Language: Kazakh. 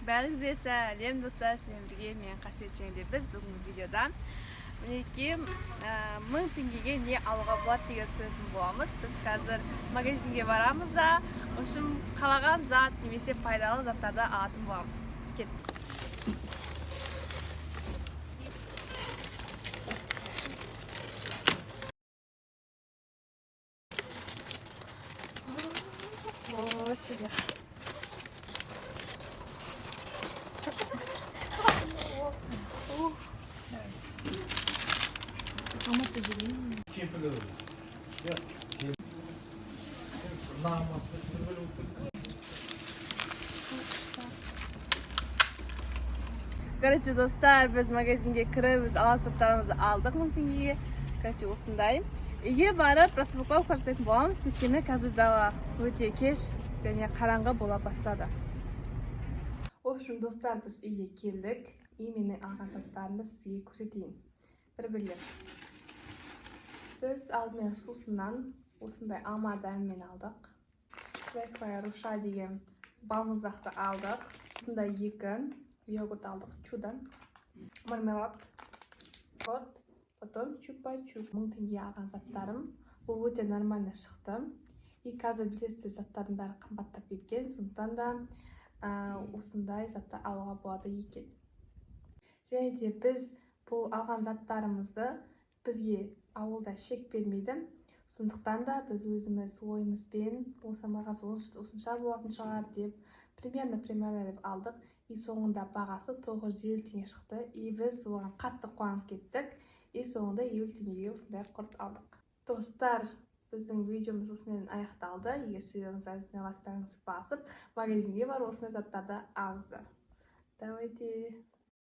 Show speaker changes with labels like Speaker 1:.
Speaker 1: Бәріңізге сәлем, достар! Сіздермен бірге мен, Қасиет. Және де біз бүгінгі видеода, мінекей, 1000 теңгеге не алуға болады деген түсіретін боламыз. Біз қазір магазинге барамыз да, в общем, қалаған зат немесе пайдалы заттарды алатын боламыз. Кеттік! О, сюда.
Speaker 2: Кемпірі. Иә. Намасы бір бөліп тұр.
Speaker 1: Короче, достар, біз магазинге кіріп, біз алатын заттарымызды алдық 1000 теңгеге. Короче, осындай. Үйге барып распаковка жасайтын боламыз, өйткені қазір дала өте кеш және қараңғы бола бастады. В общем, достар, біз үйге келдік. И менің алған заттарымды сізге көрсетейін. Бір бірлеп. Біз алдымен сусыннан осындай алма дәмімен алдық. Креквая руша деген балмұздақты алдық. Осындай екі йогурт алдық, Чудо, мармелад, торт, потом чупа-чуп. 1000 теңге алған заттарым бұл өте нормально шықты. И қазір, білесіздер, заттардың бәрі қымбаттап кеткен, сондықтан да осындай заттар алуға болады екен. Және де біз бұл алған заттарымызды, бізге ауылда чек бермейді, сондықтан да біз өзіміз ойымызбен осы бағасы осынша болатын шығар деп, примерно деп алдық. И соңында бағасы 950 теңге шықты, и біз оған қатты қуанып кеттік. И соңында 50 теңгеге осындай құрт алдық. Достар, біздің видеомыз осымен аяқталды. Егер сіздеріңіз лайктарыңызды басып, магазинге барып осындай заттарды алыңыздар. Давайте.